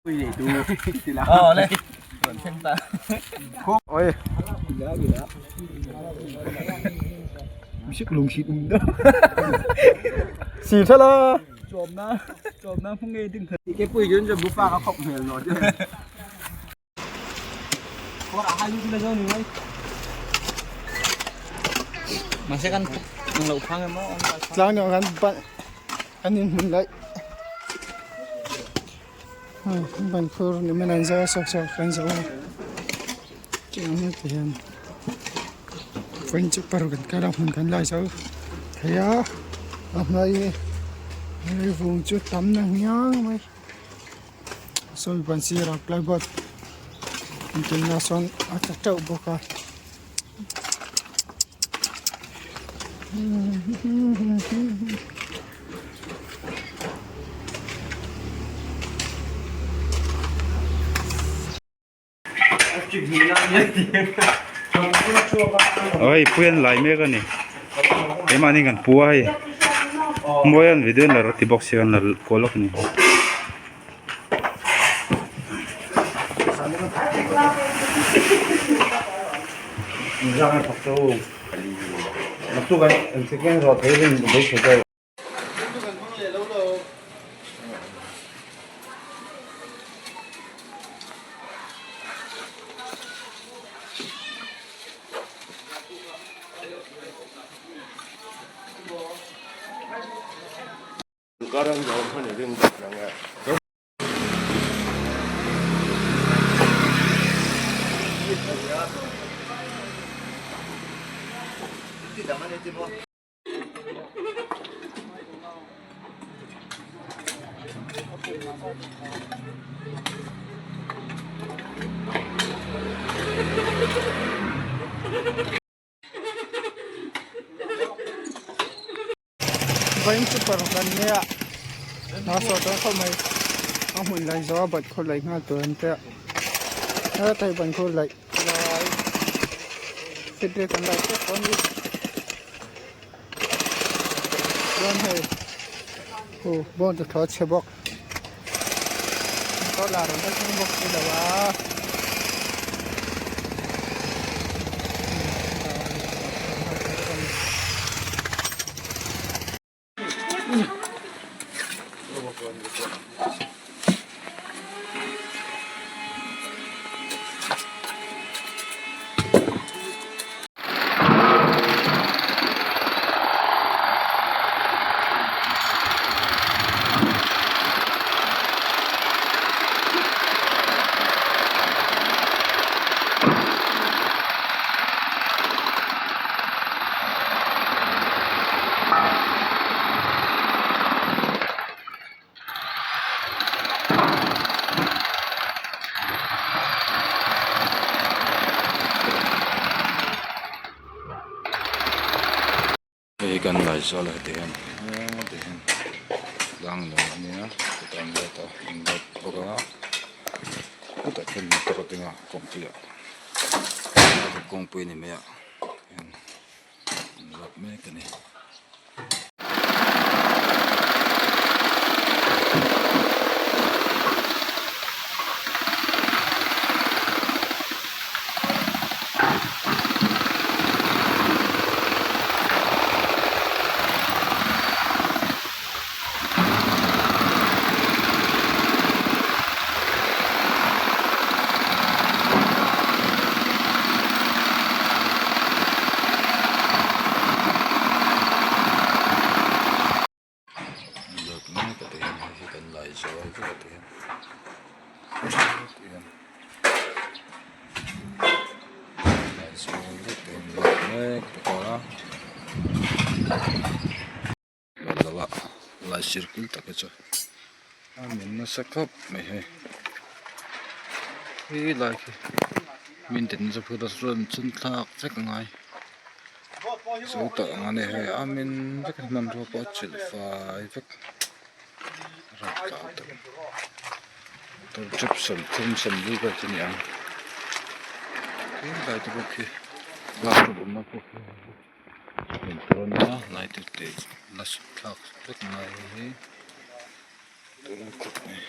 Tlang deuh ah khan an inhmun laih ban khur ni mai an zai a sawk sawk an zo a tiang hi ti hian vawiin chu paruk an kal a hmun kan lai zo thei a a hmai hi vung chu tam na ngiang mai. Sawi ban sirah plyboard inchei na sawn a tla teuh bawk a. Hei pui an lai mek a ni keimahni kan pu a hei mawi an video an la ti bawk sia an la kual lawk a ni. Vawiin chu paruk an nia a sawi dawn khawp mai a hmun laih zawh a bat khawr laih nghal tur an tia heta hi ban khur laih lai feedback an laih tep dawn ni. Chuan hei huh bawng chu thaw chhe bawk motor lah rawn la thleng bawk si lo a. Hei kan laizawl a heti hian heti hian tlang nuam a nia chutah an let a an let bawk a chutah khian motor a ding a kawngpui ah kawngpui a ni mai a hian an let mek a ni. Lai circle tak hi chu a min nasa khawp mai hei he lai khi min tin chu phut a chuan chhun thlak vek a ngai zo tawh ang a ni hei a min vek a hmanrua pawh a chilh fai vek rapthlak tak tawlhpahrit 30 sawmli vel chu a ni ang he lai te pawh khi bathroom awmna pawh khi. Intur a nia lai te tih la sut thlak vek ngai hi tur a khawp mai.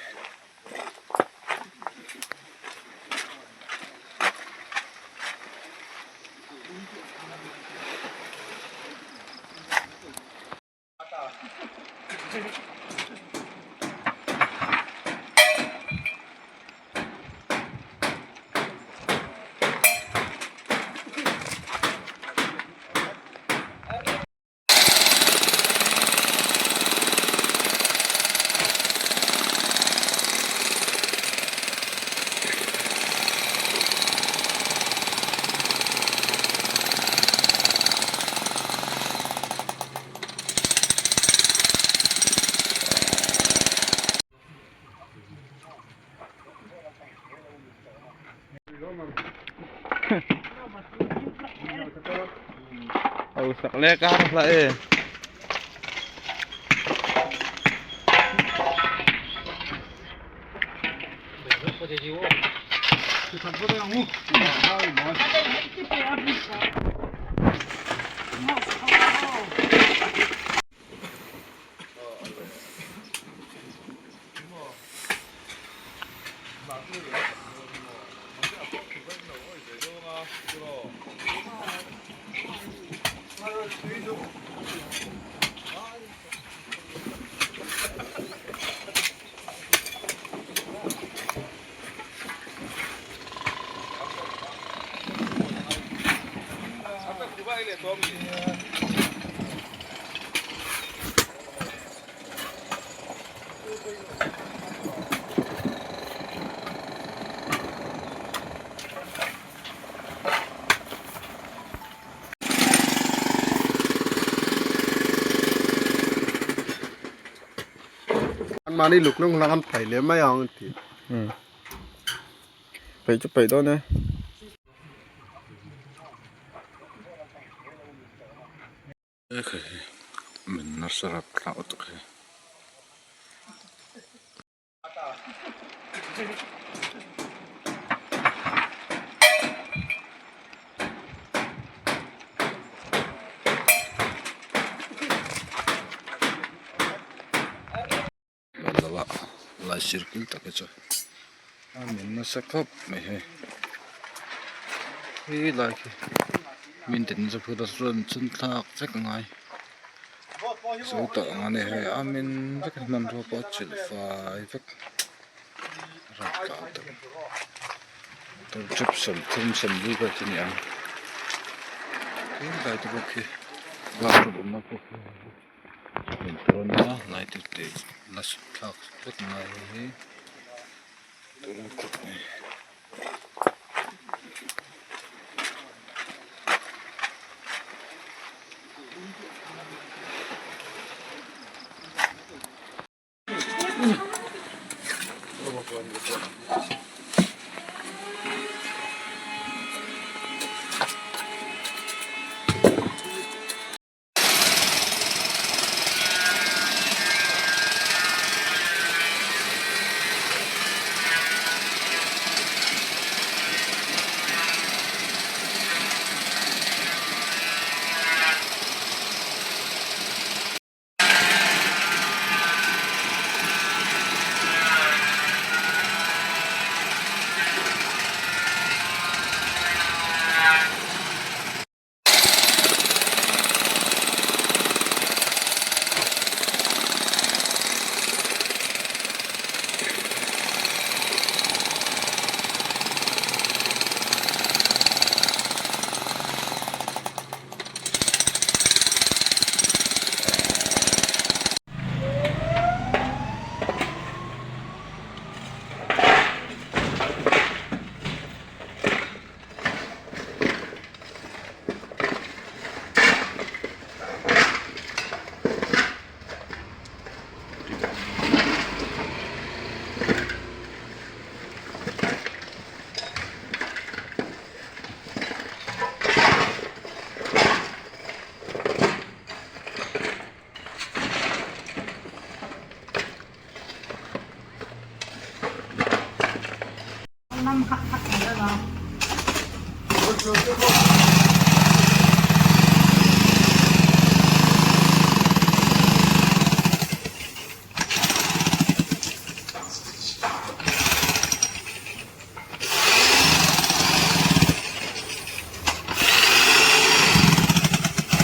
Hausak lek a har hlah e. Mahni luk luk hlang an phei leh mai ang an ti. Peih chu peih dawn e. Min nasa rap thlak lutuk hi. Lai sir kil tak hi chu a min nasa khawp mai hei khi lai khi min tin nasa phut a chuan chhun thlak vek a ngai zo tawh ang a ni hei a min vek a hmanrua pawh a chilh fai vek rah tah tak trip 30 40 vel chu a ni ang tlem lai te pawh khi bathroom awmna pawh khi. Intawn a light te la sut thlak vek ngai hi tuna khawp mai.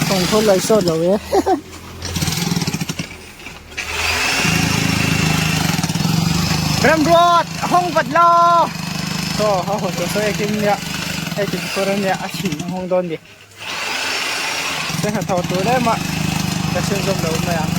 Tawngkhaw lai sawt lo e. Remruat hawng vat la Saw a haw tawh saw ekin nia ekin kawr ania a chhin ang hawng dawn ni Sangha tho tur em a ka chhunzawm lo mai ang.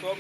Kawng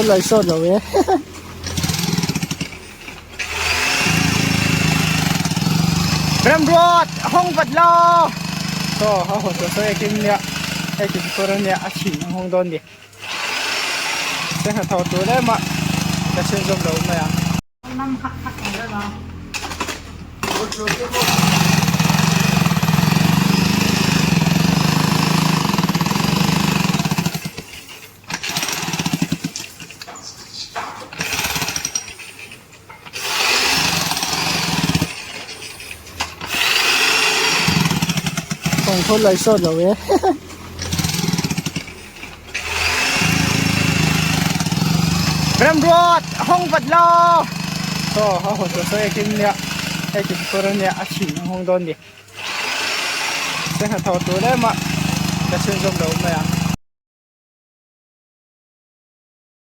lai sawt lo e. Ramruat hong vat lo. So ha ho so so ekin nia ekin tur ania a chhin ang hawng dawn ni. Se hnathawh tur em a ka chhunzawm lo mai ang. Kawng khaw lai sawt lo e. Ramruat hawng vat lo. Saw a haw tawh saw ekin nia ekin tur ania a chhin ang hawng dawn ni. Se hnathawh tur em a ka chhunzawm lo mai ang.